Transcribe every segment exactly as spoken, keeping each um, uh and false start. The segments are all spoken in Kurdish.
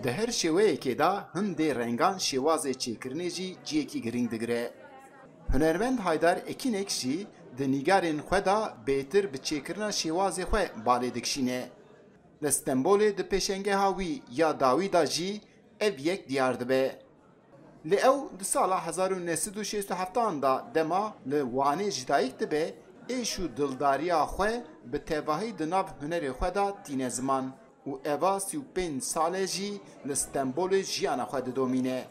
Di her şêweyekê de hindê rengan şêwazê çêkirinê jî ciyekî girîng digire. Hunermend Haydar Ekînek jî di nîgarên xwe de bêtir bi çêkirina şêwazê xwe balê dikişîne. Li Stenbolê di pêşengeha wî ya dawî de jî ev yek diyar dibe. Lê ew di sala hezar û neh sed û şêst û heft de dema li Wanê ji dayik dibe, êş û dildariya xwe bi tevahî di nav hunerê xwe de tîne ziman û eva sî û pênc sal e jî li Stenbolê jiyana xwe didomîne.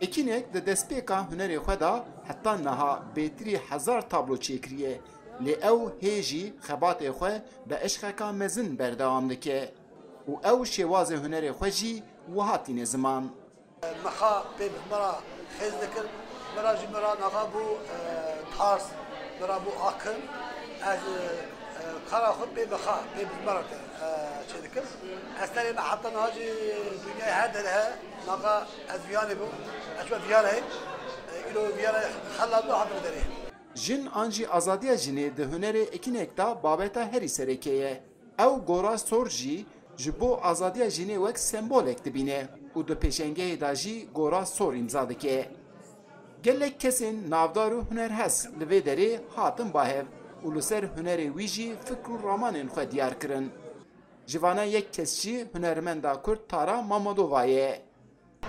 Ekînek di destpêka hunerê xwe de heta niha bêtirî hezar tablo çêkiriye, lê ew hê jî xebatê xwe bi eşqeka mezin berdewam dike û ew şêwazê hunerê xwe jî wiha tîne ziman. Mexa pê bi me re xêz dikir, me re jî me re naxa bû, e, tarz, me re bû akim. Ez, e, e, kara xwe pê mexa, pê bi me re, e, çê dikim. Eserê me heta niha jî dinyayê her derê heye. Naxa ez Viyanê bûm, ez çûme Viyanayê. E, îro Viyanayê xelat bû, hatime derê. Jin an jî azadiya jinê di hunerê Ekînek de babeta herî sereke ye. Ew gora sor jî ji bo azadiya jinê wek sembolek dibîne û di pêşengehê de jî gora sor îmza dike. Gelek kesên navdar û hunerhes li vê derê hatin ba hev û li ser hunerê wî jî fikr û ramanên xwe diyar kirin. Ji vana yek kes jî hunermenda kurd Tara Mamedova ye.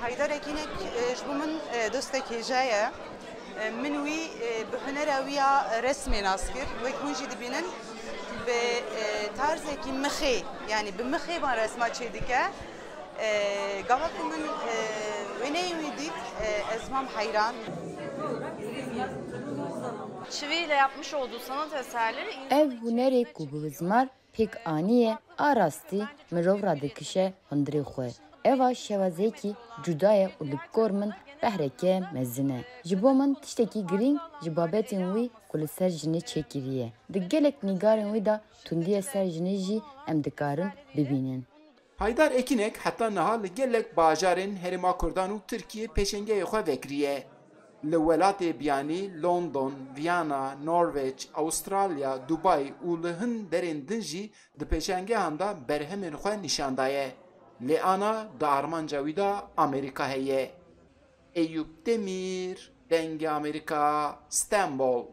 Haydar Ekînek, e, ji bo min, e, dostek hêja ye. E, min wî, e, bi hunera wî ya resmê nas kir. Wek hûn jî dibînin, bi, e, tarzekî mixê, yanî bi mixê van resma çêdike. E, gava ku min, e, wêneyê wî dît, e, ez mam heyran. Çiviyle yapmış olduğu sanat eserleri Ev hunerê ku bi bizmar pêk aniye, a rastî mirov radikişe hundirê xwe. Eva şewazekî cuda ye û li gor min behreke mezin e. Ji bo min tiştekî girîng ji babetên wî ku li ser jinê çêkiriye. Di gelek nîgarên wî de tundiye ser jinê jî em dikarin bibînin. Haydar Ekînek heta niha li gelek bajarên Herêma Kurdan û Tirkiyê pêşengehê xwe vekiriye. Li welatê biyanî London, Viyana, Norveç, Awustralya, Dubai û li hin derên din jî di pêşengehan de berhemên xwe nîşan daye. Lê ana di armanca wî de Amerîka heye. Eyûp Demîr, Dengê Amerîka, Stenbol.